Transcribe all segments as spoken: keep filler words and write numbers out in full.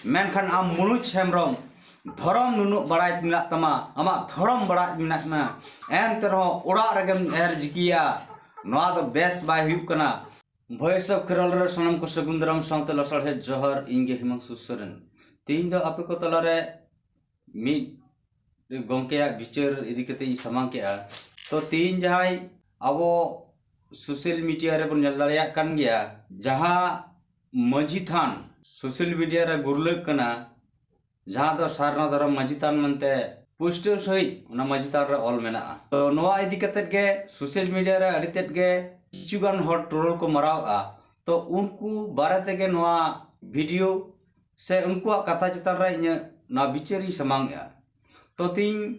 ᱢᱮᱱᱠᱷᱟᱱ ᱟᱢ ᱢᱩᱱᱩᱡ ᱦᱮᱢᱵᱨᱚᱢ, ᱫᱷᱚᱨᱚᱢ ᱱᱩᱱᱟᱹᱜ ᱵᱟᱲᱟᱭ ᱢᱮᱱᱟᱜ ᱛᱟᱢᱟ, ᱟᱢᱟᱜ ᱫᱷᱚᱨᱚᱢ ᱵᱟᱲᱟᱭ ᱢᱮᱱᱟᱜ ᱢᱮ, ᱮᱱᱛᱮ ᱨᱮᱦᱚᱸ ᱚᱲᱟᱜ ᱨᱮᱜᱮᱢ ᱮᱨ ᱡᱤᱠᱤᱭᱟ᱾ ᱱᱚᱣᱟ ᱫᱚ ᱵᱮᱥ ᱵᱟᱭ ᱦᱩᱭᱩᱜ ᱠᱟᱱᱟ᱾ Voice of Kherol ᱨᱮ ᱥᱟᱱᱟᱢ ᱠᱚ ᱥᱟᱹᱜᱩᱱ ᱫᱟᱨᱟᱢ ᱥᱟᱶᱛᱮ ᱞᱟᱥᱟᱲᱦᱮᱫ ᱡᱚᱦᱟᱨ᱾ ᱤᱧ ᱜᱮ ᱦᱤᱢᱟᱝᱥᱩ ᱥᱚᱨᱮᱱ᱾ ᱛᱮᱦᱮᱧ ᱫᱚ ᱟᱯᱮ ᱠᱚ ᱛᱟᱞᱟᱨᱮ ᱢᱤᱫ ᱜᱚᱢᱠᱮᱭᱟᱜ ᱵᱤᱪᱟᱹᱨ ᱤᱫᱤ ᱠᱟᱛᱮ ᱤᱧ ᱥᱟᱢᱟᱝ ᱠᱮᱜᱼᱟ᱾ ᱛᱚ ᱛᱮᱦᱮᱧ ᱡᱟᱦᱟᱸᱭ ᱟᱵᱚ social media ᱨᱮᱵᱚᱱ ᱧᱮᱞ ᱫᱟᱲᱮᱭᱟᱜ ᱠᱟᱱ ᱜᱮᱭᱟ, ᱡᱟᱦᱟᱸ ᱢᱟᱹᱡᱷᱤ ᱛᱷᱟᱱ social media ᱨᱮ ᱜᱩᱨᱞᱟᱹᱜ ᱠᱟᱱᱟ, ᱡᱟᱦᱟᱸ ᱫᱚ ᱥᱟᱨᱱᱟ ᱫᱷᱚᱨᱚᱢ ᱢᱟᱹᱡᱷᱤ ᱛᱷᱟᱱ ᱢᱮᱱᱛᱮ ᱯᱩᱥᱴᱟᱹᱣ ᱥᱟᱺᱦᱤᱡ ᱚᱱᱟ ᱢᱟᱹᱡᱷᱤ ᱛᱷᱟᱱ ᱨᱮ ᱚᱞ ᱢᱮᱱᱟᱜᱼᱟ᱾ ᱛᱚ ᱱᱚᱣᱟ ᱤᱫᱤ ᱠᱟᱛᱮ ᱜᱮ social media ᱨᱮ ᱟᱹᱰᱤ ᱛᱮᱫ ᱜᱮ ᱠᱤᱪᱷᱩ ᱜᱟᱱ ᱦᱚᱲ troll ᱠᱚ ᱢᱟᱨᱟᱣᱮᱫᱼᱟ᱾ ᱛᱚ ᱩᱱᱠᱩ ᱵᱟᱨᱮ ᱛᱮᱜᱮ ᱱᱚᱣᱟ video ᱥᱮ ᱩᱱᱠᱩᱣᱟᱜ ᱠᱟᱛᱷᱟ ᱪᱮᱛᱟᱱ ᱨᱮ ᱤᱧᱟᱹᱜ ᱱᱚᱣᱟ ᱵᱤᱪᱟᱹᱨ ᱤᱧ ᱥᱟᱢᱟᱝ ᱮᱜᱼᱟ᱾ ᱛᱚ ᱛᱤᱦᱤᱧ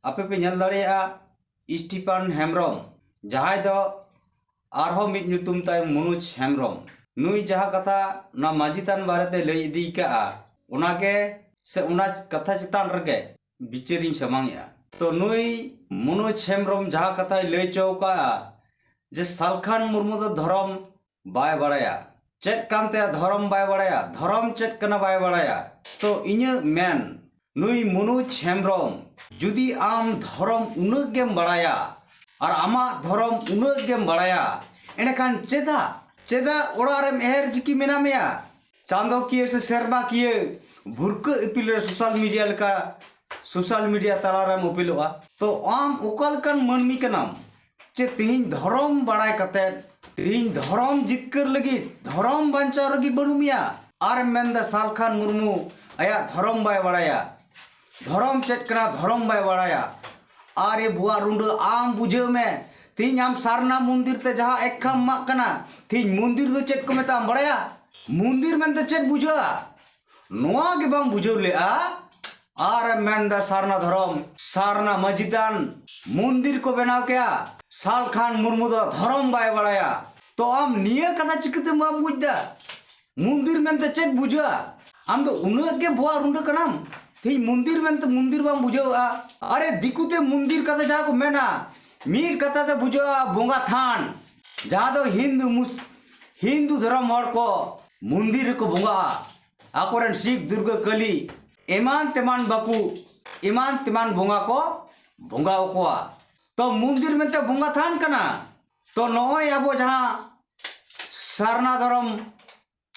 ᱟᱯᱮ ᱯᱮ ᱧᱮᱞ ᱫᱟᱲᱮᱭᱟᱜᱼᱟ, ᱥᱴᱤᱯᱷᱟᱱ ᱦᱮᱢᱵᱨᱚᱢ, ᱡᱟᱦᱟᱸᱭ ᱫᱚ ᱟᱨᱦᱚᱸ ᱢᱤᱫ ᱧᱩᱛᱩᱢ ᱛᱟᱭ ᱢᱚᱱᱳᱡᱽ ᱦᱮᱢᱵᱨᱚᱢ, ᱱᱩᱭ ᱡᱟᱦᱟᱸ ᱠᱟᱛᱷᱟ ᱱᱚᱣᱟ ᱢᱟᱹᱡᱷᱤ ᱛᱷᱟᱱ ᱵᱟᱨᱮᱛᱮ ᱞᱟᱹᱭ ᱤᱫᱤ ᱠᱟᱜᱼᱟ, ᱚᱱᱟᱜᱮ ᱥᱮ ᱚᱱᱟ ᱠᱟᱛᱷᱟ ᱪᱮᱛᱟᱱ ᱨᱮᱜᱮ ᱵᱤᱪᱟᱹᱨᱤᱧ ᱥᱟᱢᱟᱝ ᱮᱜᱼᱟ᱾ ᱛᱚ ᱱᱩᱭ ᱢᱚᱱᱳᱡᱽ ᱦᱮᱢᱵᱨᱚᱢ ᱡᱟᱦᱟᱸ ᱠᱟᱛᱷᱟᱭ ᱞᱟᱹᱭ ᱦᱚᱪᱚ ᱠᱟᱜᱼᱟ ᱡᱮ ᱥᱟᱞᱠᱷᱟᱱ ᱢᱩᱨᱢᱩ ᱫᱚ ᱫᱷᱚᱨᱚᱢ ᱵᱟᱭ ᱵᱟᱲᱟᱭᱟ᱾ ᱪᱮᱫ ᱠᱟᱱ ᱛᱟᱭᱟ ᱫᱷᱚᱨᱚᱢ ᱵᱟᱭ ᱵᱟᱲᱟᱭᱟ, ᱫᱷᱚᱨᱚᱢ ᱪᱮᱫ ᱠᱟᱱᱟ ᱵᱟᱭ ᱵᱟᱲᱟᱭᱟ᱾ ᱛᱚ ᱤᱧᱟᱹᱜ ᱢᱮᱱ, ᱱᱩᱭ ᱢᱚᱱᱳᱡᱽ ᱦᱮᱢᱵᱨᱚᱢ, ᱡᱩᱫᱤ ᱟᱢ ᱫᱷᱚᱨᱚᱢ ᱩᱱᱟᱹᱜ ᱜᱮᱢ ᱵᱟᱲᱟᱭᱟ ᱟᱨ ᱟᱢᱟᱜ ᱫᱷᱚᱨᱚᱢ ᱩᱱᱟᱹᱜ ᱜᱮᱢ ᱵᱟᱲᱟᱭᱟ, ᱮᱸᱰᱮᱠᱷᱟᱱ ᱪᱮᱫᱟᱜ, ᱪᱮᱫᱟᱜ ᱚᱲᱟᱜ ᱨᱮᱢ ᱮᱦᱮᱨ ᱡᱤᱠᱤ ᱢᱮᱱᱟᱜ ᱢᱮᱭᱟ? ᱪᱟᱸᱫᱚᱠᱤᱭᱟᱹ ᱥᱮ ᱥᱮᱨᱢᱟᱠᱤᱭᱟᱹ ᱵᱷᱩᱨᱠᱟᱹ ᱤᱯᱤᱞ ᱨᱮ social media ᱞᱮᱠᱟ, social media ᱛᱟᱞᱟᱨᱮᱢ ᱩᱯᱮᱞᱚᱜᱼᱟ᱾ ᱛᱚ ᱟᱢ ᱚᱠᱟ ᱞᱮᱠᱟᱱ ᱢᱟᱹᱱᱢᱤ ᱠᱟᱱᱟᱢ ᱡᱮ ᱛᱤᱦᱤᱧ ᱫᱷᱚᱨᱚᱢ ᱵᱟᱲᱟᱭ ᱠᱟᱛᱮ, ᱛᱤᱦᱤᱧ ᱫᱷᱚᱨᱚᱢ ᱡᱤᱛᱠᱟᱹᱨ ᱞᱟᱹᱜᱤᱫ, ᱫᱷᱚᱨᱚᱢ ᱵᱟᱧᱪᱟᱣ ᱞᱟᱹᱜᱤᱫ ᱵᱟᱹᱱᱩᱜ ᱢᱮᱭᱟ? ᱟᱨᱮᱢ ᱢᱮᱱᱫᱟ ᱥᱟᱞᱠᱷᱟᱱ ᱢᱩᱨᱢᱩ ᱟᱭᱟᱜ ᱫᱷᱚᱨᱚᱢ ᱵᱟᱭ ᱵᱟᱲᱟᱭᱟ, ᱫᱷᱚᱨᱚᱢ ᱪᱮᱫ ᱠᱟᱱᱟ ᱫᱷᱚᱨᱚᱢ ᱵᱟᱭ ᱵᱟᱲᱟᱭᱟ᱾ ᱟᱨᱮ ᱵᱚᱣᱟᱜ ᱨᱩᱸᱰᱟᱹ, ᱟᱢ ᱵᱩᱡᱷᱟᱹᱣ ᱢᱮ, ᱛᱤᱦᱤᱧ ᱟᱢ ᱥᱟᱨᱱᱟ ᱢᱚᱱᱫᱤᱨ ᱛᱮ ᱡᱟᱦᱟᱸ ᱮᱠᱠᱷᱟᱢ ᱮᱢᱟᱜ ᱠᱟᱱᱟ, ᱛᱤᱦᱤᱧ ᱢᱚᱱᱫᱤᱨ ᱫᱚ ᱪᱮᱫ ᱠᱚ ᱢᱮᱛᱟᱜᱼᱟ ᱵᱟᱲᱟᱭᱟ? ᱢᱚᱱᱫᱤᱨ ᱢᱮᱱᱛᱮ ᱪᱮᱫ ᱵᱩᱡᱷᱟᱹᱜᱼᱟ? ᱱᱚᱣᱟ ᱜᱮ ᱵᱟᱢ ᱵᱩᱡᱷᱟᱹᱣ ᱞᱮᱜᱼᱟ᱾ ᱟᱨᱮᱢ ᱢᱮᱱᱫᱟ ᱥᱟᱨᱱᱟ ᱫᱷᱚᱨᱚᱢ, ᱥᱟᱨᱱᱟ ᱢᱟᱹᱡᱷᱤ ᱛᱷᱟᱱ, ᱢᱚᱱᱫᱤᱨ ᱠᱚ ᱵᱮᱱᱟᱣ ᱠᱮᱜᱼᱟ, ᱥᱟᱞᱠᱷᱟᱱ ᱢᱩᱨᱢᱩ ᱫᱚ ᱫᱷᱚᱨᱚᱢ ᱵᱟᱭ ᱵᱟᱲᱟᱭᱟ᱾ ᱛᱚ ᱟᱢ ᱱᱤᱭᱟᱹ ᱠᱟᱛᱷᱟ ᱪᱤᱠᱟᱹᱛᱮ ᱵᱟᱢ ᱵᱩᱡᱽ ᱫᱟ? ᱢᱚᱱᱫᱤᱨ ᱢᱮᱱᱛᱮ ᱪᱮᱫ ᱵᱩᱡᱷᱟᱹᱜᱼᱟ? ᱟᱢ ᱫᱚ ᱩᱱᱟᱹᱜ ᱜᱮ ᱵᱚᱣᱟᱜ ᱨᱩᱸᱰᱟᱹ ᱠᱟᱱᱟᱢ, ᱛᱮᱦᱮᱧ ᱢᱚᱱᱫᱤᱨ ᱢᱮᱱᱛᱮ ᱢᱚᱱᱫᱤᱨ ᱵᱟᱢ ᱵᱩᱡᱷᱟᱹᱣᱟ? ᱟᱨᱮ, ᱫᱤᱠᱩᱛᱮ ᱢᱚᱱᱫᱤᱨ ᱠᱟᱛᱷᱟ ᱡᱟᱦᱟᱸ ᱠᱚ ᱢᱮᱱᱟ, ᱢᱤᱫ ᱠᱟᱛᱷᱟ ᱛᱮ ᱵᱩᱡᱷᱟᱹᱜᱼᱟ ᱵᱚᱸᱜᱟ ᱛᱷᱟᱱ, ᱡᱟᱦᱟᱸ ᱫᱚ ᱦᱤᱱᱫᱩ ᱢᱩᱥ-, ᱦᱤᱱᱫᱩ ᱫᱷᱚᱨᱚᱢ ᱦᱚᱲ ᱠᱚ ᱢᱚᱱᱫᱤᱨ ᱨᱮᱠᱚ ᱵᱚᱸᱜᱟᱜᱼᱟ᱾ ᱟᱠᱚᱨᱮᱱ ᱥᱤᱵ, ᱫᱩᱨᱜᱟᱹ, ᱠᱟᱹᱞᱤ, ᱮᱢᱟᱱ ᱛᱮᱢᱟᱱ ᱵᱟᱠᱚ, ᱮᱢᱟᱱ ᱛᱮᱢᱟᱱ ᱵᱚᱸᱜᱟ ᱠᱚ ᱵᱚᱸᱜᱟ ᱟᱠᱚᱣᱟ᱾ ᱛᱚ ᱢᱚᱱᱫᱤᱨ ᱢᱮᱱᱛᱮ ᱵᱚᱸᱜᱟ ᱛᱷᱟᱱ ᱠᱟᱱᱟ᱾ ᱛᱚ ᱱᱚᱜᱼᱚᱭ ᱟᱵᱚ ᱡᱟᱦᱟᱸ ᱥᱟᱨᱱᱟ ᱫᱷᱚᱨᱚᱢ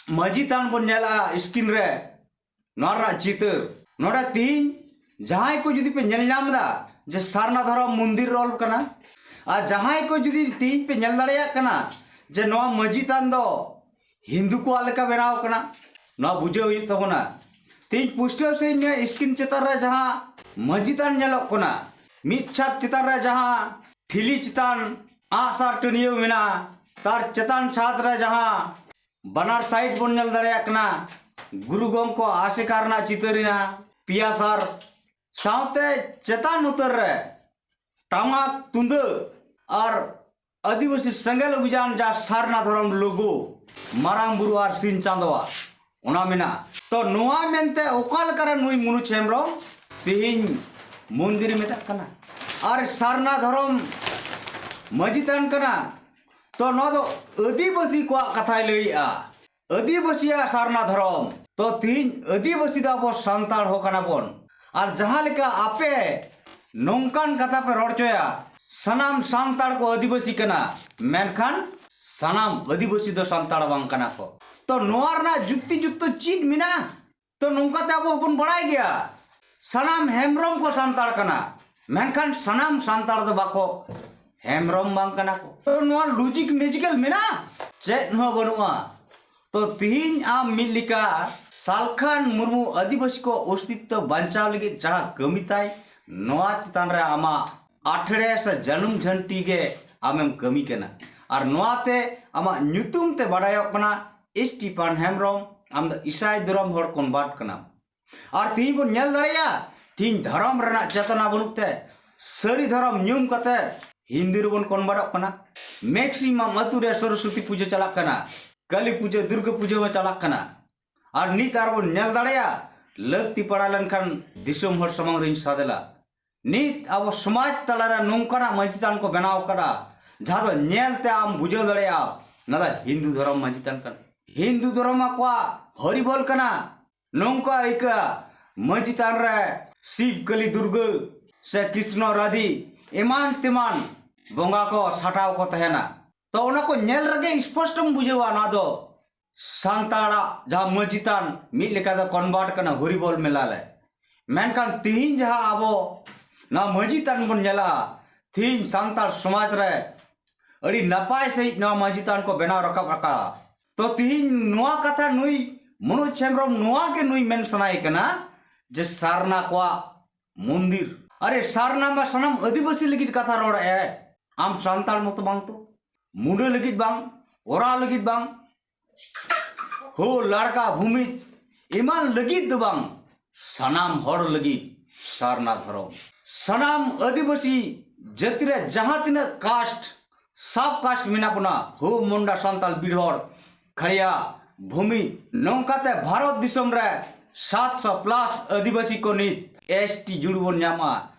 ᱢᱟᱹᱡᱷᱤ ᱛᱷᱟᱱ ᱵᱚᱱ ᱧᱮᱞᱟ screen ᱨᱮ, ᱱᱚᱣᱟ ᱨᱮᱱᱟᱜ ᱪᱤᱛᱟᱹᱨ ᱱᱚᱰᱮ ᱛᱤᱦᱤᱧ ᱡᱟᱦᱟᱸᱭ ᱠᱚ ᱡᱩᱫᱤ ᱯᱮ ᱧᱮᱞ ᱧᱟᱢ ᱮᱫᱟ ᱡᱮ ᱥᱟᱨᱱᱟ ᱫᱷᱚᱨᱚᱢ ᱢᱚᱱᱫᱤᱨ ᱚᱞ ᱠᱟᱱᱟ, ᱟᱨ ᱡᱟᱦᱟᱸᱭ ᱠᱚ ᱡᱩᱫᱤ ᱛᱤᱦᱤᱧ ᱯᱮ ᱧᱮᱞ ᱫᱟᱲᱮᱭᱟᱜ ᱠᱟᱱᱟ ᱡᱮ ᱱᱚᱣᱟ ᱢᱟᱹᱡᱷᱤ ᱛᱷᱟᱱ ᱫᱚ ᱦᱤᱱᱫᱩ ᱠᱚᱣᱟᱜ ᱞᱮᱠᱟ ᱵᱮᱱᱟᱣ ᱠᱟᱱᱟ, ᱱᱚᱣᱟ ᱵᱩᱡᱷᱟᱹᱣ ᱦᱩᱭᱩᱜ ᱛᱟᱵᱚᱱᱟ᱾ ᱛᱤᱦᱤᱧ ᱯᱩᱥᱴᱟᱹᱣ ᱥᱟᱺᱦᱤᱡ ᱱᱤᱭᱟᱹ screen ᱪᱮᱛᱟᱱ ᱨᱮ ᱡᱟᱦᱟᱸ ᱢᱟᱹᱡᱷᱤ ᱛᱷᱟᱱ ᱧᱮᱞᱚᱜ ᱠᱟᱱᱟ, ᱢᱤᱫ ᱪᱷᱟᱫ ᱪᱮᱛᱟᱱ ᱨᱮ ᱡᱟᱦᱟᱸ ᱴᱷᱤᱞᱤ ᱪᱮᱛᱟᱱ ᱟᱸᱜᱼᱥᱟᱨ ᱴᱟᱹᱱᱭᱟᱹᱣ ᱢᱮᱱᱟᱜᱼᱟ, ᱛᱟᱨ ᱪᱮᱛᱟᱱ ᱪᱷᱟᱫ ᱨᱮ ᱡᱟᱦᱟᱸ ᱵᱟᱱᱟᱨ side ᱵᱚᱱ ᱧᱮᱞ ᱫᱟᱲᱮᱭᱟᱜ ᱠᱟᱱᱟ ᱜᱩᱨᱩ ᱜᱚᱢᱠᱮ ᱟᱥᱮᱠᱟ ᱨᱮᱱᱟᱜ ᱪᱤᱛᱟᱹᱨ ᱮᱱᱟ, ᱯᱮᱭᱟ ᱥᱟᱨ ᱥᱟᱶᱛᱮ ᱪᱮᱛᱟᱱ ᱩᱛᱟᱹᱨ ᱨᱮ ᱴᱟᱢᱟᱠ ᱛᱩᱢᱫᱟᱹᱜ ᱟᱨ ᱟᱹᱫᱤᱵᱟᱹᱥᱤ ᱥᱮᱸᱜᱮᱞ ᱚᱵᱷᱤᱡᱟᱱ ᱡᱟ ᱥᱟᱨᱱᱟ ᱫᱷᱚᱨᱚᱢ logo, ᱢᱟᱨᱟᱝ ᱵᱩᱨᱩ ᱟᱨ ᱥᱤᱧ ᱪᱟᱸᱫᱚᱣᱟᱜ ᱚᱱᱟ ᱢᱮᱱᱟᱜᱼᱟ᱾ ᱛᱚ ᱱᱚᱣᱟ ᱢᱮᱱᱛᱮ ᱚᱠᱟ ᱞᱮᱠᱟᱨᱮ ᱱᱩᱭ ᱢᱩᱱᱩᱡ ᱦᱮᱢᱵᱨᱚᱢ ᱛᱮᱦᱮᱧ ᱢᱚᱱᱫᱤᱨ ᱢᱮᱛᱟᱜ ᱠᱟᱱᱟ ᱟᱨ ᱥᱟᱨᱱᱟ ᱫᱷᱚᱨᱚᱢ ᱢᱟᱹᱡᱷᱤ ᱛᱷᱟᱱ ᱠᱟᱱᱟ? ᱛᱚ ᱱᱚᱣᱟ ᱫᱚ ᱟᱹᱫᱤᱵᱟᱹᱥᱤ ᱠᱚᱣᱟᱜ ᱠᱟᱛᱷᱟᱭ ᱞᱟᱹᱭᱮᱜᱼᱟ, ᱟᱹᱫᱤᱵᱟᱹᱥᱤᱭᱟᱜ ᱥᱟᱨᱱᱟ ᱫᱷᱚᱨᱚᱢ᱾ ᱛᱚ ᱛᱤᱦᱤᱧ ᱟᱹᱫᱤᱵᱟᱹᱥᱤ ᱫᱚ ᱟᱵᱚ ᱥᱟᱱᱛᱟᱲ ᱦᱚᱸ ᱠᱟᱱᱟ ᱵᱚᱱ, ᱟᱨ ᱡᱟᱦᱟᱸ ᱞᱮᱠᱟ ᱟᱯᱮ ᱱᱚᱝᱠᱟᱱ ᱠᱟᱛᱷᱟ ᱯᱮ ᱨᱚᱲ ᱦᱚᱪᱚᱭᱟ, ᱥᱟᱱᱟᱢ ᱥᱟᱱᱛᱟᱲ ᱠᱚ ᱟᱹᱫᱤᱵᱟᱹᱥᱤ ᱠᱟᱱᱟ, ᱢᱮᱱᱠᱷᱟᱱ ᱥᱟᱱᱟᱢ ᱟᱹᱫᱤᱵᱟᱹᱥᱤ ᱫᱚ ᱥᱟᱱᱛᱟᱲ ᱵᱟᱝ ᱠᱟᱱᱟ ᱠᱚ᱾ ᱛᱚ ᱱᱚᱣᱟ ᱨᱮᱱᱟᱜ ᱡᱩᱠᱛᱤ ᱡᱩᱠᱛᱚ ᱪᱮᱫ ᱢᱮᱱᱟᱜᱼᱟ? ᱛᱚ ᱱᱚᱝᱠᱟᱛᱮ ᱟᱵᱚ ᱦᱚᱸᱵᱚᱱ ᱵᱟᱲᱟᱭ ᱜᱮᱭᱟ, ᱥᱟᱱᱟᱢ ᱦᱮᱢᱵᱨᱚᱢ ᱠᱚ ᱥᱟᱱᱛᱟᱲ ᱠᱟᱱᱟ, ᱢᱮᱱᱠᱷᱟᱱ ᱥᱟᱱᱟᱢ ᱥᱟᱱᱛᱟᱲ ᱫᱚ ᱵᱟᱠᱚ ᱦᱮᱢᱵᱨᱚᱢ ᱵᱟᱝ ᱠᱟᱱᱟ ᱠᱚ᱾ ᱛᱚ ᱱᱚᱣᱟ logic magical ᱢᱮᱱᱟᱜᱼᱟ? ᱪᱮᱫ ᱦᱚᱸ ᱵᱟᱹᱱᱩᱜᱼᱟ᱾ ᱛᱚ ᱛᱤᱦᱤᱧ ᱟᱢ ᱢᱤᱫ ᱞᱮᱠᱟ ᱥᱟᱞᱠᱷᱟᱱ ᱢᱩᱨᱢᱩ ᱟᱹᱫᱤᱵᱟᱹᱥᱤ ᱠᱚ ᱚᱥᱛᱤᱛᱛᱚ ᱵᱟᱧᱪᱟᱣ ᱞᱟᱹᱜᱤᱫ ᱡᱟᱦᱟᱸ ᱠᱟᱹᱢᱤ ᱛᱟᱭ, ᱱᱚᱣᱟ ᱪᱮᱛᱟᱱ ᱨᱮ ᱟᱢᱟᱜ ᱟᱴᱷᱲᱮ ᱥᱮ ᱡᱟᱹᱱᱩᱢ ᱡᱷᱟᱹᱱᱴᱤ ᱜᱮ ᱟᱢᱮᱢ ᱠᱟᱹᱢᱤ ᱠᱟᱱᱟ᱾ ᱟᱨ ᱱᱚᱣᱟᱛᱮ ᱟᱢᱟᱜ ᱧᱩᱛᱩᱢ ᱛᱮ ᱵᱟᱰᱟᱭᱚᱜ ᱠᱟᱱᱟ ᱥᱴᱤᱯᱷᱟᱱ ᱦᱮᱢᱵᱨᱚᱢ, ᱟᱢ ᱫᱚ ᱤᱥᱟᱭ ᱫᱷᱚᱨᱚᱢ ᱦᱚᱲ convert ᱠᱟᱱᱟᱢ᱾ ᱟᱨ ᱛᱤᱦᱤᱧ ᱵᱚᱱ ᱧᱮᱞ ᱫᱟᱲᱮᱭᱟᱜᱼᱟ, ᱛᱤᱦᱤᱧ ᱫᱷᱚᱨᱚᱢ ᱨᱮᱱᱟᱜ ᱪᱮᱛᱚᱱᱟ ᱵᱟᱹᱱᱩᱜ ᱛᱮ ᱥᱟᱹᱨᱤ ᱫᱷᱚᱨᱚᱢ ᱧᱩᱢ ᱠᱟᱛᱮ ᱦᱤᱱᱫᱩ ᱨᱮᱵᱚᱱ convertᱚᱜ ᱠᱟᱱᱟ᱾ Maximum ᱟᱹᱛᱩ ᱨᱮ ᱥᱚᱨᱚᱥᱚᱛᱤ ᱯᱩᱡᱟᱹ ᱪᱟᱞᱟᱜ ᱠᱟᱱᱟ, ᱠᱟᱹᱞᱤ ᱯᱩᱡᱟᱹ, ᱫᱩᱨᱜᱟᱹ ᱯᱩᱡᱟᱹ ᱦᱚᱸ ᱪᱟᱞᱟᱜ ᱠᱟᱱᱟ᱾ ᱟᱨ ᱱᱤᱛ ᱟᱨ ᱵᱚᱱ ᱧᱮᱞ ᱫᱟᱲᱮᱭᱟᱜᱼᱟ, ᱞᱟᱹᱠᱛᱤ ᱯᱟᱲᱟᱣ ᱞᱮᱱᱠᱷᱟᱱ ᱫᱤᱥᱚᱢ ᱦᱚᱲ ᱥᱟᱢᱟᱝ ᱨᱤᱧ ᱥᱟᱫᱮᱞᱟ᱾ ᱱᱤᱛ ᱟᱵᱚ ᱥᱚᱢᱟᱡᱽ ᱛᱟᱞᱟᱨᱮ ᱱᱚᱝᱠᱟᱱᱟᱜ ᱢᱟᱹᱡᱷᱤ ᱛᱷᱟᱱ ᱠᱚ ᱵᱮᱱᱟᱣ ᱟᱠᱟᱫᱟ, ᱡᱟᱦᱟᱸ ᱫᱚ ᱧᱮᱞ ᱛᱮ ᱟᱢ ᱵᱩᱡᱷᱟᱹᱣ ᱫᱟᱲᱮᱭᱟᱜᱼᱟ, ᱚᱱᱟ ᱫᱚ ᱦᱤᱱᱫᱩ ᱫᱷᱚᱨᱚᱢ ᱢᱟᱹᱡᱷᱤ ᱛᱷᱟᱱ ᱠᱟᱱᱟ᱾ ᱦᱤᱱᱫᱩ ᱫᱷᱚᱨᱚᱢ ᱠᱚᱣᱟᱜ ᱦᱚᱨᱤᱵᱚᱞ ᱠᱟᱱᱟ, ᱱᱚᱝᱠᱟ ᱟᱹᱭᱠᱟᱹᱜᱼᱟ᱾ ᱢᱟᱹᱡᱷᱤ ᱛᱷᱟᱱ ᱨᱮ ᱥᱤᱵ, ᱠᱟᱹᱞᱤ, ᱫᱩᱨᱜᱟᱹ ᱥᱮ ᱠᱨᱤᱥᱱᱚ, ᱨᱟᱫᱷᱤ ᱮᱢᱟᱱ ᱛᱮᱢᱟᱱ ᱵᱚᱸᱜᱟ ᱠᱚ ᱥᱟᱴᱟᱣ ᱠᱚ ᱛᱟᱦᱮᱱᱟ᱾ ᱛᱚ ᱚᱱᱟ ᱠᱚ ᱧᱮᱞ ᱨᱮᱜᱮ ᱥᱯᱚᱥᱴᱚᱢ ᱵᱩᱡᱷᱟᱹᱣᱟ ᱱᱚᱣᱟ ᱫᱚ ᱥᱟᱱᱛᱟᱲᱟᱜ ᱡᱟᱦᱟᱸ ᱢᱟᱹᱡᱷᱤ ᱛᱷᱟᱱ ᱢᱤᱫ ᱞᱮᱠᱟ ᱫᱚ ᱠᱚᱱᱵᱷᱟᱨᱴ ᱠᱟᱱᱟ ᱦᱚᱨᱤᱵᱚᱞ ᱢᱮᱞᱟ ᱨᱮ᱾ ᱢᱮᱱᱠᱷᱟᱱ ᱛᱤᱦᱤᱧ ᱡᱟᱦᱟᱸ ᱟᱵᱚ ᱱᱚᱣᱟ ᱢᱟᱹᱡᱷᱤ ᱛᱷᱟᱱ ᱵᱚᱱ ᱧᱮᱞᱟ, ᱛᱤᱦᱤᱧ ᱥᱟᱱᱛᱟᱲ ᱥᱚᱢᱟᱡᱽ ᱨᱮ ᱟᱹᱰᱤ ᱱᱟᱯᱟᱭ ᱥᱟᱺᱦᱤᱡ ᱱᱚᱣᱟ ᱢᱟᱹᱡᱷᱤ ᱛᱷᱟᱱ ᱠᱚ ᱵᱮᱱᱟᱣ ᱨᱟᱠᱟᱵ ᱟᱠᱟᱫᱼᱟ᱾ ᱛᱚ ᱛᱤᱦᱤᱧ ᱱᱚᱣᱟ ᱠᱟᱛᱷᱟ ᱱᱩᱭ ᱢᱚᱱᱳᱡᱽ ᱦᱮᱢᱵᱨᱚᱢ ᱱᱚᱣᱟ ᱜᱮ ᱱᱩᱭ ᱢᱮᱱ ᱥᱟᱱᱟᱭᱮ ᱠᱟᱱᱟ ᱡᱮ ᱥᱟᱨᱱᱟ ᱠᱚᱣᱟᱜ ᱢᱚᱱᱫᱤᱨ, ᱟᱨᱮ ᱥᱟᱨᱱᱟ ᱢᱟ ᱥᱟᱱᱟᱢ ᱟᱹᱫᱤᱵᱟᱹᱥᱤ ᱞᱟᱹᱜᱤᱫ ᱠᱟᱛᱷᱟ ᱨᱚᱲ ᱮ, ᱟᱢ ᱥᱟᱱᱛᱟᱲ ᱢᱚᱛᱚ ᱵᱟᱝ ᱛᱚ, ᱢᱩᱰᱟᱹ ᱞᱟᱹᱜᱤᱫ ᱵᱟᱝ, ᱳᱨᱟᱣ ᱞᱟᱹᱜᱤᱫ ᱵᱟᱝ, ᱦᱳ ᱞᱟᱲᱠᱟ ᱵᱷᱩᱢᱤᱡ ᱮᱢᱟᱱ ᱞᱟᱹᱜᱤᱫ ᱫᱚ ᱵᱟᱝ, ᱥᱟᱱᱟᱢ ᱦᱚᱲ ᱞᱟᱹᱜᱤᱫ ᱥᱟᱨᱱᱟ ᱫᱷᱚᱨᱚᱢ᱾ ᱥᱟᱱᱟᱢ ᱟᱹᱫᱤᱵᱟᱹᱥᱤ ᱡᱟᱹᱛᱤ ᱨᱮ ᱡᱟᱦᱟᱸ ᱛᱤᱱᱟᱹᱜ ᱠᱟᱥᱴ, ᱥᱟᱵ ᱠᱟᱥᱴ ᱢᱮᱱᱟᱜ ᱵᱚᱱᱟ, ᱦᱳ ᱢᱩᱱᱰᱟ, ᱥᱟᱱᱛᱟᱞ, ᱵᱤᱨᱦᱚᱲ, ᱠᱷᱟᱲᱭᱟ, ᱵᱷᱩᱢᱤᱡ, ᱱᱚᱝᱠᱟᱛᱮ ᱵᱷᱟᱨᱚᱛ ᱫᱤᱥᱚᱢ ᱨᱮ ᱥᱟᱛᱥᱚ ᱯᱞᱟᱥ ᱟᱹᱫᱤᱵᱟᱹᱥᱤ ᱠᱚ ᱱᱤᱛ ᱮᱥ ᱴᱤ ᱡᱩᱲᱩ ᱵᱚᱱ ᱧᱟᱢᱟ,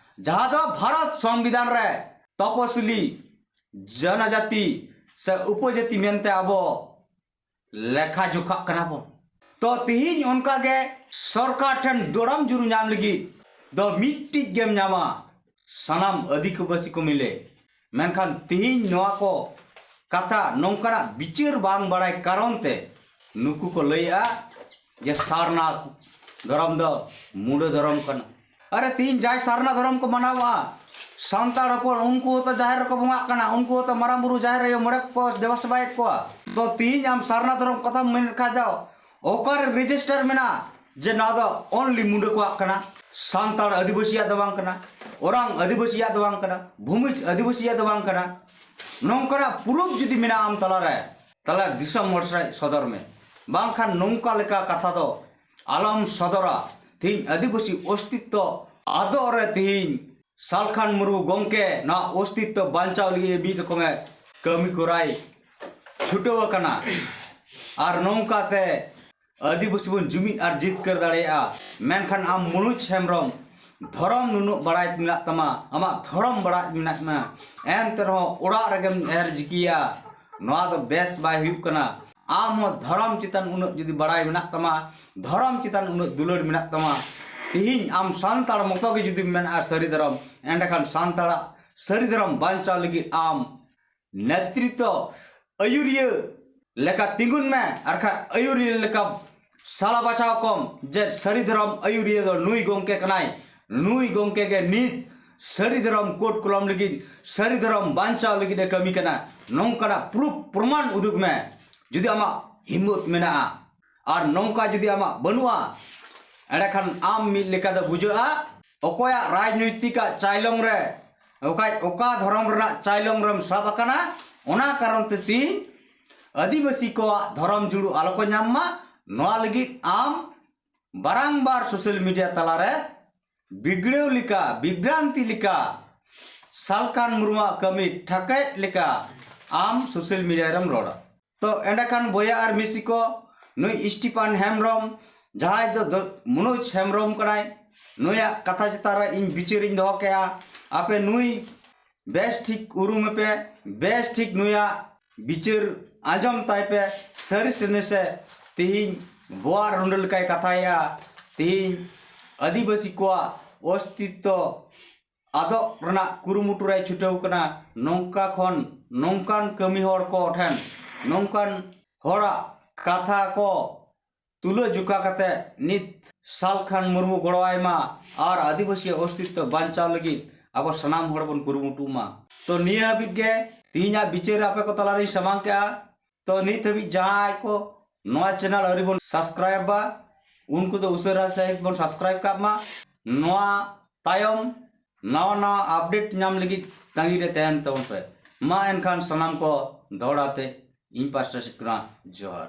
ᱡᱟᱦᱟᱸ ᱫᱚ ᱵᱷᱟᱨᱚᱛ ᱥᱚᱝᱵᱤᱫᱷᱟᱱ ᱨᱮ ᱛᱚᱯᱚᱥᱤᱞᱤ ᱡᱚᱱᱚᱡᱟᱛᱤ ᱥᱮ ᱩᱯᱚᱡᱟᱛᱤ ᱢᱮᱱᱛᱮ ᱟᱵᱚ ᱞᱮᱠᱷᱟ ᱡᱚᱠᱷᱟᱜ ᱠᱟᱱᱟ ᱵᱚᱱ᱾ ᱛᱚ ᱛᱤᱦᱤᱧ ᱚᱱᱠᱟ ᱜᱮ ᱥᱚᱨᱠᱟᱨ ᱴᱷᱮᱱ ᱫᱚᱲᱚᱢ ᱡᱩᱨᱩ ᱧᱟᱢ ᱞᱟᱹᱜᱤᱫ ᱫᱚ ᱢᱤᱫᱴᱤᱡ ᱜᱮᱢ ᱧᱟᱢᱟ, ᱥᱟᱱᱟᱢ ᱟᱹᱫᱤᱵᱟᱹᱥᱤ ᱠᱚ ᱢᱤᱞᱮ᱾ ᱢᱮᱱᱠᱷᱟᱱ ᱛᱤᱦᱤᱧ ᱱᱚᱣᱟ ᱠᱚ ᱠᱟᱛᱷᱟ ᱱᱚᱝᱠᱟᱱᱟᱜ ᱵᱤᱪᱟᱹᱨ ᱵᱟᱝ ᱵᱟᱲᱟᱭ ᱠᱟᱨᱚᱱ ᱛᱮ ᱱᱩᱠᱩ ᱠᱚ ᱞᱟᱹᱭᱮᱜᱼᱟ ᱡᱮ ᱥᱟᱨᱱᱟ ᱫᱷᱚᱨᱚᱢ ᱫᱚ ᱢᱩᱰᱟᱹ ᱫᱷᱚᱨᱚᱢ ᱠᱟᱱᱟ᱾ ᱟᱨᱮ ᱛᱤᱦᱤᱧ ᱡᱟᱦᱟᱸᱭ ᱥᱟᱨᱱᱟ ᱫᱷᱚᱨᱚᱢ ᱠᱚ ᱢᱟᱱᱟᱣᱟ, ᱥᱟᱱᱛᱟᱲ ᱦᱚᱯᱚᱱ ᱩᱱᱠᱩ ᱦᱚᱸᱛᱚ ᱡᱟᱦᱮᱨ ᱨᱮᱠᱚ ᱵᱚᱸᱜᱟᱜ ᱠᱟᱱᱟ, ᱩᱱᱠᱩ ᱦᱚᱸᱛᱚ ᱢᱟᱨᱟᱝ ᱵᱩᱨᱩ ᱡᱟᱦᱮᱨ ᱟᱭᱳ ᱢᱚᱬᱮ ᱠᱚᱠᱚ ᱫᱮᱵᱟ ᱥᱮᱵᱟᱭᱮᱫ ᱠᱚᱣᱟ᱾ ᱛᱚ ᱛᱤᱦᱤᱧ ᱟᱢ ᱥᱟᱨᱱᱟ ᱫᱷᱚᱨᱚᱢ ᱠᱟᱛᱷᱟᱢ ᱢᱮᱱ ᱠᱷᱟᱡ ᱫᱚ ᱚᱠᱟᱨᱮ ᱨᱮᱡᱤᱥᱴᱟᱨ ᱢᱮᱱᱟᱜᱼᱟ ᱡᱮ ᱱᱚᱣᱟ ᱫᱚ ᱚᱱᱞᱤ ᱢᱩᱰᱟᱹ ᱠᱚᱣᱟᱜ ᱠᱟᱱᱟ, ᱥᱟᱱᱛᱟᱲ ᱟᱹᱫᱤᱵᱟᱹᱥᱤᱭᱟᱜ ᱫᱚ ᱵᱟᱝ ᱠᱟᱱᱟ, ᱳᱨᱟᱝ ᱟᱹᱫᱤᱵᱟᱹᱥᱤᱭᱟᱜ ᱫᱚ ᱵᱟᱝ ᱠᱟᱱᱟ, ᱵᱷᱩᱢᱤᱡᱽ ᱟᱹᱫᱤᱵᱟᱹᱥᱤᱭᱟᱜ ᱫᱚ ᱵᱟᱝ ᱠᱟᱱᱟ? ᱱᱚᱝᱠᱟᱱᱟᱜ ᱯᱨᱩᱯᱷ ᱡᱩᱫᱤ ᱢᱮᱱᱟᱜᱼᱟ ᱟᱢ ᱛᱟᱞᱟᱨᱮ, ᱛᱟᱦᱞᱮ ᱫᱤᱥᱚᱢ ᱦᱚᱲ ᱥᱟᱶ ᱥᱚᱫᱚᱨ ᱢᱮ, ᱵᱟᱝᱠᱷᱟᱱ ᱱᱚᱝᱠᱟ ᱞᱮᱠᱟ ᱠᱟᱛᱷᱟ ᱫᱚ ᱟᱞᱚᱢ ᱥᱚᱫᱚᱨᱟ᱾ ᱛᱤᱦᱤᱧ ᱟᱹᱫᱤᱵᱟᱹᱥᱤ ᱚᱥᱛᱤᱛᱛᱚ ᱟᱫᱚᱜ ᱨᱮ ᱛᱤᱦᱤᱧ ᱥᱟᱞᱠᱷᱟᱱ ᱢᱩᱨᱢᱩ ᱜᱚᱢᱠᱮ ᱱᱚᱣᱟ ᱚᱥᱛᱤᱛᱛᱚ ᱵᱟᱧᱪᱟᱣ ᱞᱟᱹᱜᱤᱫ ᱢᱤᱫ ᱨᱚᱠᱚᱢᱮ ᱠᱟᱹᱢᱤ ᱠᱚᱨᱟᱭ ᱪᱷᱩᱴᱟᱹᱣ ᱟᱠᱟᱱᱟ᱾ ᱟᱨ ᱱᱚᱝᱠᱟᱛᱮ ᱟᱹᱫᱤᱵᱟᱹᱥᱤ ᱵᱚᱱ ᱡᱩᱢᱤᱫ ᱟᱨ ᱡᱤᱛᱠᱟᱹᱨ ᱫᱟᱲᱮᱭᱟᱜᱼᱟ᱾ ᱢᱮᱱᱠᱷᱟᱱ ᱟᱢ ᱢᱩᱱᱩᱡ ᱦᱮᱢᱵᱨᱚᱢ ᱫᱷᱚᱨᱚᱢ ᱱᱩᱱᱟᱹᱜ ᱵᱟᱲᱟᱭ ᱢᱮᱱᱟᱜ ᱛᱟᱢᱟ, ᱟᱢᱟᱜ ᱫᱷᱚᱨᱚᱢ ᱵᱟᱲᱟᱭ ᱢᱮᱱᱟᱜ ᱢᱮ, ᱮᱱᱛᱮ ᱨᱮᱦᱚᱸ ᱚᱲᱟᱜ ᱨᱮᱜᱮᱢ ᱮᱨ ᱡᱤᱠᱤᱭᱟ, ᱱᱚᱣᱟ ᱫᱚ ᱵᱮᱥ ᱵᱟᱭ ᱦᱩᱭᱩᱜ ᱠᱟᱱᱟ᱾ ᱟᱢ ᱦᱚᱸ ᱫᱷᱚᱨᱚᱢ ᱪᱮᱛᱟᱱ ᱩᱱᱟᱹᱜ ᱡᱩᱫᱤ ᱵᱟᱲᱟᱭ ᱢᱮᱱᱟᱜ ᱛᱟᱢᱟ, ᱫᱷᱚᱨᱚᱢ ᱪᱮᱛᱟᱱ ᱩᱱᱟᱹᱜ ᱫᱩᱞᱟᱹᱲ ᱢᱮᱱᱟᱜ ᱛᱟᱢᱟ, ᱛᱤᱦᱤᱧ ᱟᱢ ᱥᱟᱱᱛᱟᱲ ᱢᱚᱛᱚ ᱜᱮ ᱡᱩᱫᱤᱢ ᱢᱮᱱᱟ ᱥᱟᱹᱨᱤ ᱫᱷᱚᱨᱚᱢ, ᱮᱸᱰᱮᱠᱷᱟᱱ ᱥᱟᱱᱛᱟᱲᱟᱜ ᱥᱟᱹᱨᱤ ᱫᱷᱚᱨᱚᱢ ᱵᱟᱧᱪᱟᱣ ᱞᱟᱹᱜᱤᱫ ᱟᱢ ᱱᱮᱛᱨᱤᱛᱚ ᱟᱹᱭᱩᱨᱤᱭᱟᱹ ᱞᱮᱠᱟ ᱛᱤᱸᱜᱩᱱ ᱢᱮ, ᱟᱨ ᱠᱷᱟᱱ ᱟᱹᱭᱩᱨᱤᱭᱟᱹ ᱞᱮᱠᱟ ᱥᱟᱞᱟ ᱵᱟᱪᱷᱟᱣ ᱠᱚᱢ ᱡᱮ ᱥᱟᱹᱨᱤ ᱫᱷᱚᱨᱚᱢ ᱟᱹᱭᱩᱨᱤᱭᱟᱹ ᱫᱚ ᱱᱩᱭ ᱜᱚᱢᱠᱮ ᱠᱟᱱᱟᱭ, ᱱᱩᱭ ᱜᱚᱢᱠᱮ ᱜᱮ ᱱᱤᱛ ᱥᱟᱹᱨᱤ ᱫᱷᱚᱨᱚᱢ ᱠᱳᱰ ᱠᱚᱞᱚᱢ ᱞᱟᱹᱜᱤᱫ, ᱥᱟᱹᱨᱤ ᱫᱷᱚᱨᱚᱢ ᱵᱟᱧᱪᱟᱣ ᱞᱟᱹᱜᱤᱫ ᱮ ᱠᱟᱹᱢᱤ ᱠᱟᱱᱟ, ᱱᱚᱝᱠᱟᱱᱟᱜ ᱯᱨᱩᱯᱷ ᱯᱨᱚᱢᱟᱱ ᱩᱫᱩᱜ ᱢᱮ᱾ ᱡᱩᱫᱤ ᱟᱢᱟᱜ ᱦᱤᱢᱢᱚᱛ ᱢᱮᱱᱟᱜᱼᱟ, ᱟᱨ ᱱᱚᱝᱠᱟ ᱡᱩᱫᱤ ᱟᱢᱟᱜ ᱵᱟᱹᱱᱩᱜᱼᱟ, ᱮᱸᱰᱮᱠᱷᱟᱱ ᱟᱢ ᱢᱤᱫ ᱞᱮᱠᱟ ᱫᱚ ᱵᱩᱡᱷᱟᱹᱜᱼᱟ ᱚᱠᱚᱭᱟᱜ ᱨᱟᱡᱽᱱᱳᱭᱛᱤᱠᱟᱜ ᱪᱟᱭᱞᱚᱝ ᱨᱮ, ᱚᱠᱚᱭ ᱚᱠᱟ ᱫᱷᱚᱨᱚᱢ ᱨᱮᱱᱟᱜ ᱪᱟᱭᱞᱚᱝ ᱨᱮᱢ ᱥᱟᱵ ᱟᱠᱟᱱᱟ᱾ ᱚᱱᱟ ᱠᱟᱨᱚᱱ ᱛᱮ ᱛᱤᱦᱤᱧ ᱟᱹᱫᱤᱵᱟᱹᱥᱤ ᱠᱚᱣᱟᱜ ᱫᱷᱚᱨᱚᱢ ᱡᱩᱲᱩ ᱟᱞᱚ ᱠᱚ ᱧᱟᱢ ᱢᱟ, ᱱᱚᱣᱟ ᱞᱟᱹᱜᱤᱫ ᱟᱢ ᱵᱟᱨᱟᱝᱵᱟᱨ ᱥᱳᱥᱟᱞ ᱢᱤᱰᱤᱭᱟ ᱛᱟᱞᱟᱨᱮ ᱵᱤᱜᱽᱲᱟᱹᱣ ᱞᱮᱠᱟ, ᱵᱤᱵᱷᱨᱟᱱᱛᱤ ᱞᱮᱠᱟ, ᱥᱟᱞᱠᱷᱟᱱ ᱢᱩᱨᱢᱩᱣᱟᱜ ᱠᱟᱹᱢᱤ ᱴᱷᱟᱠᱮᱡ ᱞᱮᱠᱟ ᱟᱢ ᱥᱳᱥᱟᱞ ᱢᱤᱰᱤᱭᱟ ᱨᱮᱢ ᱨᱚᱲᱟ᱾ ᱛᱚ ᱮᱸᱰᱮᱠᱷᱟᱱ ᱵᱚᱭᱦᱟ ᱟᱨ ᱢᱤᱥᱤ ᱠᱚ, ᱱᱩᱭ ᱥᱴᱤᱯᱷᱟᱱ ᱦᱮᱢᱵᱨᱚᱢ, ᱡᱟᱦᱟᱸᱭ ᱫᱚ ᱫᱚ ᱢᱚᱱᱳᱡᱽ ᱦᱮᱢᱵᱨᱚᱢ ᱠᱟᱱᱟᱭ, ᱱᱩᱭᱟᱜ ᱠᱟᱛᱷᱟ ᱪᱮᱛᱟᱱ ᱨᱮ ᱤᱧ ᱵᱤᱪᱟᱹᱨᱤᱧ ᱫᱚᱦᱚ ᱠᱮᱜᱼᱟ᱾ ᱟᱯᱮ ᱱᱩᱭ ᱵᱮᱥ ᱴᱷᱤᱠ ᱩᱨᱩᱢᱮ ᱯᱮ, ᱵᱮᱥ ᱴᱷᱤᱠ ᱱᱩᱭᱟᱜ ᱵᱤᱪᱟᱹᱨ ᱟᱸᱡᱚᱢ ᱛᱟᱭ ᱯᱮ᱾ ᱥᱟᱹᱨᱤ ᱥᱮ ᱱᱟᱥᱮ ᱛᱤᱦᱤᱧ ᱵᱚᱣᱟᱜ ᱨᱩᱸᱰᱟᱹ ᱞᱮᱠᱟᱭ ᱠᱟᱛᱷᱟᱭᱮᱜᱼᱟ᱾ ᱛᱤᱦᱤᱧ ᱟᱹᱫᱤᱵᱟᱹᱥᱤ ᱠᱚᱣᱟᱜ ᱚᱥᱛᱤᱛᱛᱚ ᱟᱫᱚᱜ ᱨᱮᱱᱟᱜ ᱠᱩᱨᱩᱢᱩᱴᱩ ᱨᱮᱭ ᱪᱷᱩᱴᱟᱹᱣ ᱠᱟᱱᱟ᱾ ᱱᱚᱝᱠᱟ ᱠᱷᱚᱱ, ᱱᱚᱝᱠᱟᱱ ᱠᱟᱹᱢᱤ ᱦᱚᱲ ᱠᱚ ᱴᱷᱮᱱ, ᱱᱚᱝᱠᱟᱱ ᱦᱚᱲᱟᱜ ᱠᱟᱛᱷᱟ ᱠᱚ ᱛᱩᱞᱟᱹ ᱡᱚᱠᱷᱟ ᱠᱟᱛᱮ ᱱᱤᱛ ᱥᱟᱞᱠᱷᱟᱱ ᱢᱩᱨᱢᱩ ᱜᱚᱲᱚᱣᱟᱭ ᱢᱟ ᱟᱨ ᱟᱹᱫᱤᱵᱟᱹᱥᱤᱭᱟᱜ ᱚᱥᱛᱤᱛᱛᱚ ᱵᱟᱧᱪᱟᱣ ᱞᱟᱹᱜᱤᱫ ᱟᱵᱚ ᱥᱟᱱᱟᱢ ᱦᱚᱲ ᱵᱚᱱ ᱠᱩᱨᱩᱢᱩᱴᱩ ᱢᱟ᱾ ᱛᱚ ᱱᱤᱭᱟᱹ ᱦᱟᱹᱵᱤᱡ ᱜᱮ ᱛᱤᱦᱤᱧᱟᱜ ᱵᱤᱪᱟᱹᱨ ᱟᱯᱮ ᱠᱚ ᱛᱟᱞᱟᱨᱤᱧ ᱥᱟᱢᱟᱝ ᱠᱮᱜᱼᱟ᱾ ᱛᱚ ᱱᱤᱛ ᱦᱟᱹᱵᱤᱡ ᱡᱟᱦᱟᱸᱭ ᱠᱚ ᱱᱚᱣᱟ ᱪᱮᱱᱮᱞ ᱟᱹᱣᱨᱤ ᱵᱚᱱ ᱥᱟᱵᱥᱠᱨᱟᱭᱤᱵᱟ, ᱩᱱᱠᱩ ᱫᱚ ᱩᱥᱟᱹᱨᱟ ᱥᱟᱹᱦᱤᱡ ᱵᱚᱱ ᱥᱟᱵᱥᱠᱨᱟᱭᱤᱵ ᱠᱟᱜ ᱢᱟ᱾ ᱱᱚᱣᱟ ᱛᱟᱭᱚᱢ ᱱᱟᱣᱟ ᱱᱟᱣᱟ ᱟᱯᱰᱮᱴ ᱧᱟᱢ ᱞᱟᱹᱜᱤᱫ ᱛᱟᱺᱜᱤ ᱨᱮ ᱛᱟᱦᱮᱱ ᱛᱟᱵᱚᱱ ᱯᱮ᱾ ᱢᱟ ᱮᱱᱠᱷᱟᱱ ᱥᱟᱱᱟᱢ ᱠᱚ ᱫᱚᱦᱲᱟ ᱛᱮ ᱤᱧ ᱯᱟᱥᱴᱟ ᱥᱮᱫ ᱠᱷᱚᱱᱟᱜ ᱡᱚᱦᱟᱨ᱾